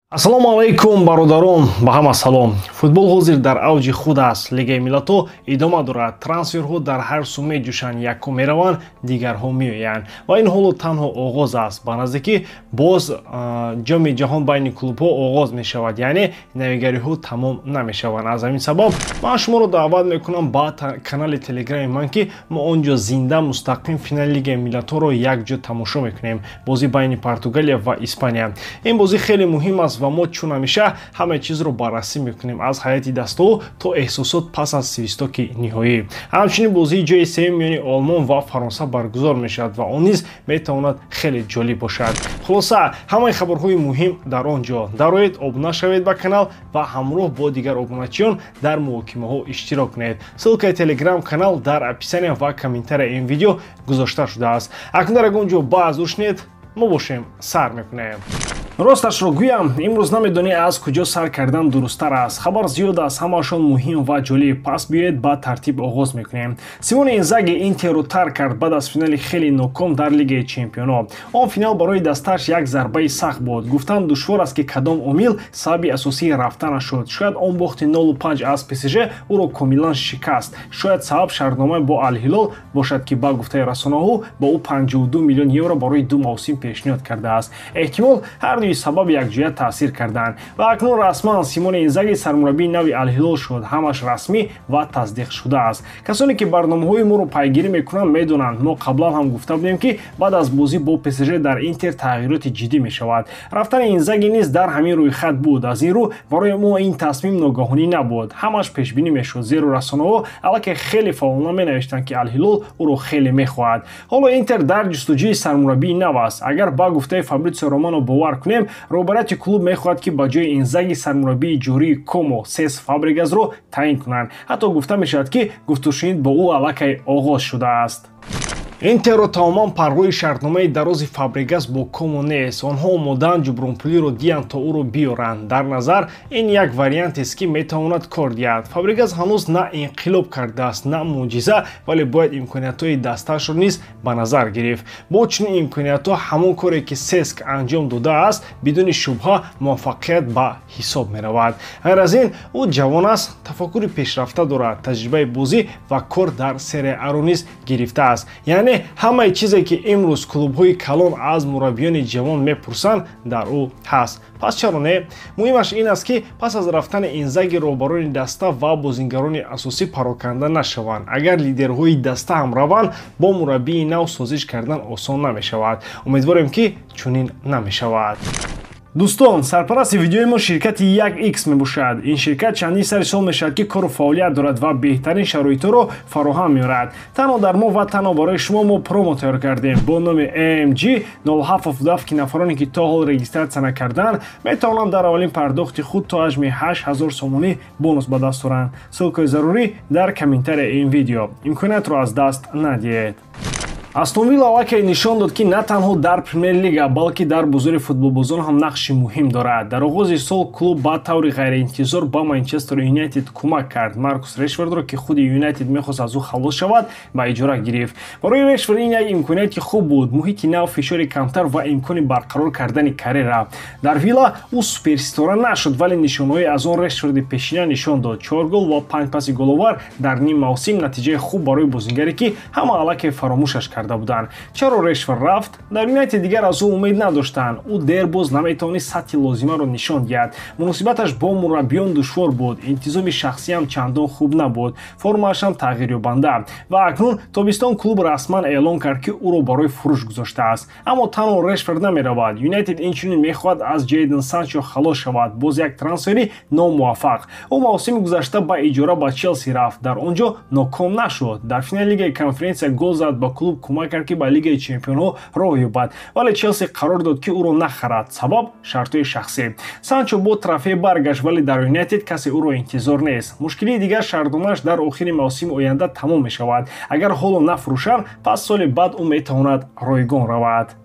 Ассалому алайкум, бародарон, ба ҳама салом. Футбол ҳозир дар авҷи худ аст. Лигаи миллатҳо идома дорад. Трансферҳо дар ҳар су меҷӯшанд, якум мераванд, дигарҳо меоянд. Ва ин ҳоло танҳо оғоз аст. Ба наздикӣ боз ҷоми ҷаҳон байни клубҳо оғоз мешавад, яъне навигариҳо тамом намешаванд. Аз ҳамин сабаб ман шуморо даъват мекунам ба канали телеграми ман, ки мо он ҷо зинда, мустақим финали Лигаи миллатҳоро якҷо тамошо мекунем. Бозӣ байни Португалия ва Испания. Ин бозӣ хеле муҳим аст ва мо чун ҳамеша ҳамаи чизро баррасӣ мекунем, аз ҳайати дастаҳо то эҳсосот пас аз свистоки ниҳоӣ. Ҳамчунин бозии ҷои сеюм миёни Олмон ва Фаронса баргузор мешавад ва он низ метавонад хеле ҷолиб бошад. Хулоса, ҳамаи хабарҳои муҳим дар он ҷо. Дароед, обуна шавед ба канал ва ҳамроҳ бо дигар обуначиён дар муҳокимаҳо иштирок кунед. Ссылкаи телеграм канал дар описания ва комментарияи ин видео гузошта шудааст. Акнун дар ягон ҷо баъз ушнед, мо бошем, сар мекунем. Росташро гӯям, имрӯз намедонӣ, аз куҷо сар кардан дурусттар аст. Хабар зиёд аст, ҳамаашон муҳим ва ҷолиб. Пас биёед, ба тартиб оғоз мекунем. Симоне Инзаги Интерро тарк кард баъд аз финали хеле ноком дар Лигаи чемпионҳо. Он финал барои дастааш як зарбаи сахт буд. Гуфтан душвор аст, ки кадом омил сабаби асосии рафтанаш шуд. Шояд он бохти 05 аз ПСЖ ӯро комилан шикаст. Шояд сабаб шартномаи бо Алҳилол бошад, ки ба гуфтаи расонаҳо ба ӯ 52 миллион евро барои ду мавсим пешниҳод кардааст. Эҳтимол, ҳар дуи сабаб якҷоя таъсир карданд. Ва акнун расман Симоне Инзаги сармураббии нави Алҳилол шуд. Ҳамаш расмӣ ва тасдиқ шудааст. Касоне ки барномаҳои моро пайгирӣ мекунанд, медонанд, мо қаблан ҳам гуфта будем, ки баъд аз бозӣ бо ПСЖ дар Интер тағйироти ҷиддӣ мешавад. Рафтани Инзаги низ дар ҳамин рӯйхат буд. Аз ин рӯ барои мо ин тасмим ногаҳонӣ набуд, ҳамаш пешбинӣ мешуд, зеро расонаҳо аллакай хеле фаъолона менавиштанд, ки Алҳилол ӯро хеле мехоҳад. Ҳоло Интер дар ҷустуҷӯи сармураббии нав аст. Агар ба гуфтаи Фабритсио Романо бовар кунем, роҳбарияти клуб мехоҳад, ки ба ҷои Инзаги сармураббии ҷории Комо, Сес Фабрегасро таъин кунанд. Ҳатто гуфта мешавад, ки гуфтушунид бо ӯ аллакай оғоз шудааст. Интерро тамоман парвои шартномаи дарози Фабрегас бо Комо нест. Онҳо омодаанд ҷубронпулиро диҳанд, то ӯро биёранд. Дар назар ин як вариантест, ки метавонад кор диҳад. Фабрегас ҳанӯз на инқилоб кардааст, на мӯъҷиза, вале бояд имкониятҳои дастаашро низ ба назар гирифт. Бо чунин имкониятҳо ҳамон коре, ки Сеск анҷом додааст, бидуни шубҳа муваффақият ба ҳисоб меравад. Ғайр аз ин, ӯ ҷавон аст, тафаккури пешрафта дорад, таҷрибаи бозӣ ва кор дар Серия Аро низ гирифтааст, яъне ҳамаи чизе, ки имрӯз клубҳои калон аз мураббиёни ҷавон мепурсанд, дар ӯ ҳаст. Пас чаро не? Муҳимаш ин аст, ки пас аз рафтани Инзаги роҳбарони даста ва бозингарони асосӣ пароканда нашаванд. Агар лидерҳои даста ҳам раванд, бо мураббии нав созиш кардан осон намешавад. Умедворем, ки чунин намешавад. Дӯстон, сарпарасти видеои мо ширкати 1X мебошад. Ин ширкат чандин сари сол мешавад, ки кору фаъолият дорад ва беҳтарин шароитҳоро фароҳам меорад. Танҳо дар мо ва танҳо барои шумо мо промо тайёр кардем бо номи AMG 0777, ки нафароне, ки то ҳол регистратсия накарданд, метавонанд дар аввалин пардохти худ то ҳаҷми 8000 сомонӣ бонус ба даст оранд. Ссылкаи зарурӣ дар комментарияи ин видео. Имкониятро аз даст надиҳед. Астон Вилла аллакай нишон дод, ки на танҳо дар Премер-лига, балки дар бозори футболбозон ҳам нақши муҳим дорад. Дар оғози сол клуб ба таври ғайриинтизор ба Манчестер Юнайтед кӯмак кард. Маркус Решфордро, ки худи Юнайтед мехост аз ӯ халос шавад, ба иҷора гирифт. Барои Решфорд ин як имконияти хуб буд: муҳити нав, фишори камтар ва имкони барқарор кардани карьера. Дар Вилла ӯ суперситора нашуд, вале нишонаҳои аз он Решфорди пешина нишон дод: чор гол ва панҷ паси головар дар ним мавсим, натиҷаи хуб барои бозингаре, ки ҳама аллакай фаромӯшаш карда буданд. Чаро Решфорд рафт? Дар Юнайтед дигар аз ӯ умед надоштанд. Ӯ дербоз наметавонист сатҳи лозимаро нишон диҳад, муносибаташ бо мураббиён душвор буд, интизоми шахсиам чандон хуб набуд, формаашам тағйирёбанда. Ва акнун тобистон клуб расман эълон кард, ки ӯро барои фурӯш гузоштааст. Аммо танҳо Решфорд намеравад. Юнайтед инчунин мехоҳад аз Ҷейден Санчо халос шавад. Боз як трансфери номуваффақ. Ӯ мавсими гузашта ба иҷора ба Челси рафт, дар он ҷо ноком нашуд, дар финали Лигаи конференсия гол зад, ба клуб кӯмак кард, ки ба Лигаи чемпионҳо роҳ ёбад, вале Челси қарор дод, ки ӯро нахарад. Сабаб: шартҳои шахсӣ. Санчо бо трофей баргашт, вале дар Юнайтед касе ӯро интизор нест. Мушкилии дигар: шартномааш дар охири мавсими оянда тамом мешавад. Агар ҳоло нафурӯшанд, пас соли баъд ӯ метавонад ройгон равад.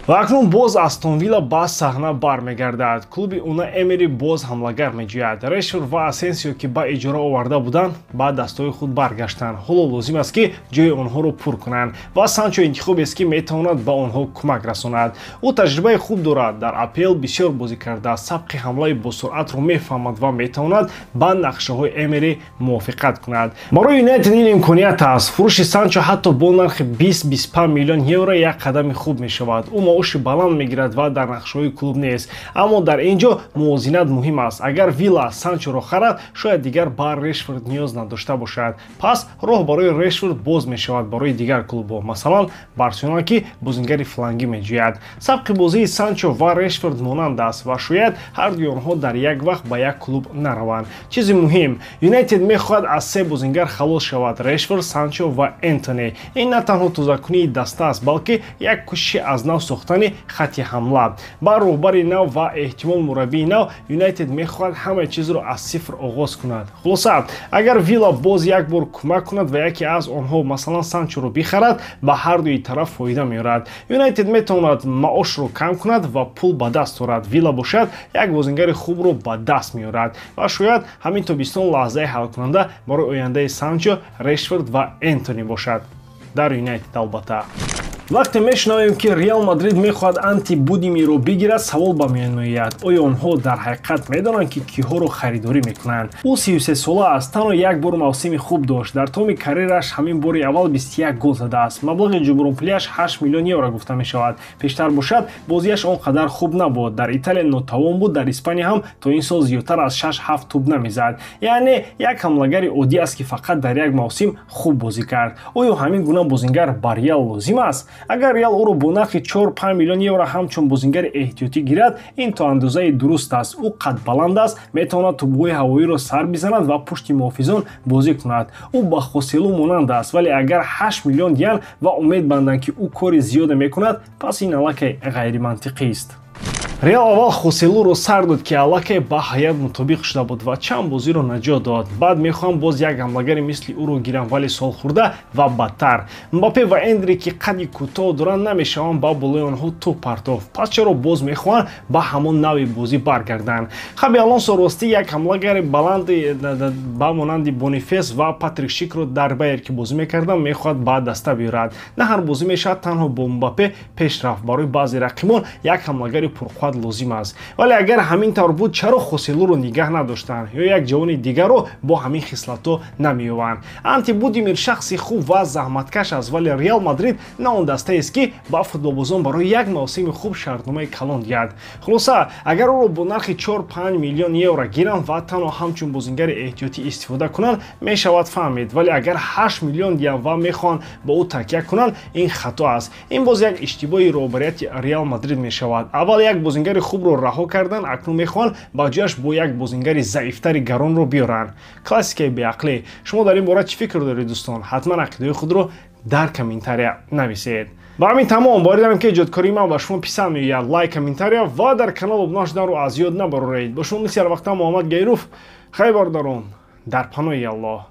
Ва акнун боз Астон Вилла ба саҳна бармегардад. Клуби Уна Эмери боз ҳамлагар меҷӯяд. Решфорд ва Асенсио, ки ба иҷора оварда буданд, ба дастҳои худ баргаштанд. Ҳоло лозим аст, ки ҷои онҳоро пур кунанд ва Санчо интихобест, ки метавонад ба онҳо кӯмак расонад. Ӯ таҷрибаи хуб дорад, дар АПЛ бисёр бозӣ кардааст, сабқи ҳамлаи босуръатро мефаҳмад ва метавонад ба нақшаҳои Эмери мувофиқат кунад. Барои Юнайтед ин имконият аст. Фурӯши Санчо ҳатто бо нархи 20-25 миллион евро як қадами хуб мешавад. Ӯ маоши баланд мегирад ва дар нақшаҳои клуб нест. Аммо дар ин ҷо мувозинат муҳим аст. Агар Вилла Санчоро харад, шояд дигар ба Решфорд ниёз надошта бошад. Пас роҳ барои Решфорд боз мешавад барои дигар клубҳо, масалан Барселона, ки бозингари флангӣ меҷӯяд. Сабқи бозии Санчо ва Решфорд монанд аст ва шояд ҳардуи онҳо дар як вақт ба як клуб нараванд. Чизи муҳим, Юнайтед мехоҳад аз се бозингар халос шавад: Решфорд, Санчо ва Энтони. Ин на танҳо тозакунии даста аст, балки як кӯшиши аз нав сохтани хатти ҳамла. Ба роҳбари нав ва эҳтимол мураббии нав Юнайтед мехоҳад ҳамаи чизро аз сифр оғоз кунад. Хулоса, агар Вилла боз як бор кӯмак кунад ва яке аз онҳо, масалан Санчоро бихарад, ба ҳардуи тараф фоида меорад. Юнайтед метавонад маошро кам кунад ва пул ба даст орад. Вилла бошад як бозингари хубро ба даст меорад ва шояд ҳамин тобистон лаҳзаи ҳалкунанда барои ояндаи Санчо, Решфорд ва Энтони бошад. Дар Юнайтед албатта. Вақте мешунавем, ки Реал Мадрид мехоҳад Анти Будимирро бигирад, савол ба миён меояд: оё онҳо дар ҳақиқат медонанд, ки киҳоро харидорӣ мекунанд? Ӯ 33 сола аст, танҳо як бор мавсими хуб дошт. Дар томи карьераш ҳамин бори аввал 21 гол задааст. Маблағи ҷубронпулиаш 8 миллион евро гуфта мешавад. Пештар бошад, бозиаш он қадар хуб набуд. Дар Италия нотавон буд, дар Испания ҳам то ин сол зиёдтар аз 6-7 тӯб намезад. Яъне як ҳамлагари оддӣ аст, ки фақат дар як мавсим хуб бозӣ кард. Оё ҳамин гуна бозингар ба Реал лозим аст? Агар Реал ӯро бо нархи 4-5 миллион евро ҳамчун бозингари эҳтиётӣ гирад, ин то андозаи дуруст аст. Ӯ қадбаланд аст, метавонад тӯбҳои ҳавоиро сар бизанад ва пушти муҳофизон бозӣ кунад. Ӯ ба Хоселу монанд аст, вале агар 8 миллион диҳанд ва умед банданд, ки ӯ кори зиёде мекунад, пас ин аллакай ғайримантиқист. Реал аввал Хоселуро сар дод, ки аллакай ба ҳайат мутобиқ шуда буд ва чанд бозиро наҷот дод. Баъд мехоҳам боз як ҳамлагари мисли ӯро гирам, вале солхӯрда ва бадтар. Мбаппе ва Эндри, ки қадди кӯтоҳ доранд, намешаванд ба болои онҳо тӯб партофт. Пас чаро боз мехоҳанд ба ҳамон нави бозӣ баргарданд? Хаби Алонсо ростӣ як ҳамлагари баланди ба монанди Бонифес ва Патрик Шикро дар Байер, ки бозӣ мекарданд, мехоҳад ба даста биёрад. На ҳар бозӣ мешавад танҳо бо Мбаппе пеш рафт. Барои баъзе рақибон як ҳамлагари пурқувват лозим аст. Вале агар ҳамин тавр буд, чаро Хоселуро нигаҳ надоштанд ё як ҷавони дигарро бо ҳамин хислатҳо намеёбанд? Анти Будимир шахси хуб ва заҳматкаш аст, вале Реал Мадрид на он дастаест, ки ба футболбозон барои як мавсими хуб шартномаи калон диҳад. Хулоса, агар ӯро бо нархи 4-5 миллион евро гиранд ва танҳо ҳамчун бозингари эҳтиётӣ истифода кунанд, мешавад фаҳмид. Вале агар 8 миллион диҳанд ва мехоҳанд ба ӯ такя кунанд, ин хато аст. Ин боз як иштибоҳи роҳбарияти Реал Мадрид мешавад. Аввал як бозингари хубро раҳо кардан, акнун мехоҳанд ба ҷояш бо як бозингари заифтари гаронро биёранд. Классикаи беақлӣ. Шумо дар ин бора чӣ фикр доред, дӯстон? Ҳатман ақидаҳои худро дар комментария нависед. Ба ҳамин тамом. Боварӣ дорам, ки эҷодкории ман ба шумо писанд меояд. Лайк, комментария ва дар канал обуна шуданро аз ёд набароред. Бо шумо мисли ҳар вақта Муҳаммад Гайруф. Хайр, бародарон, дар паноҳи Аллоҳ.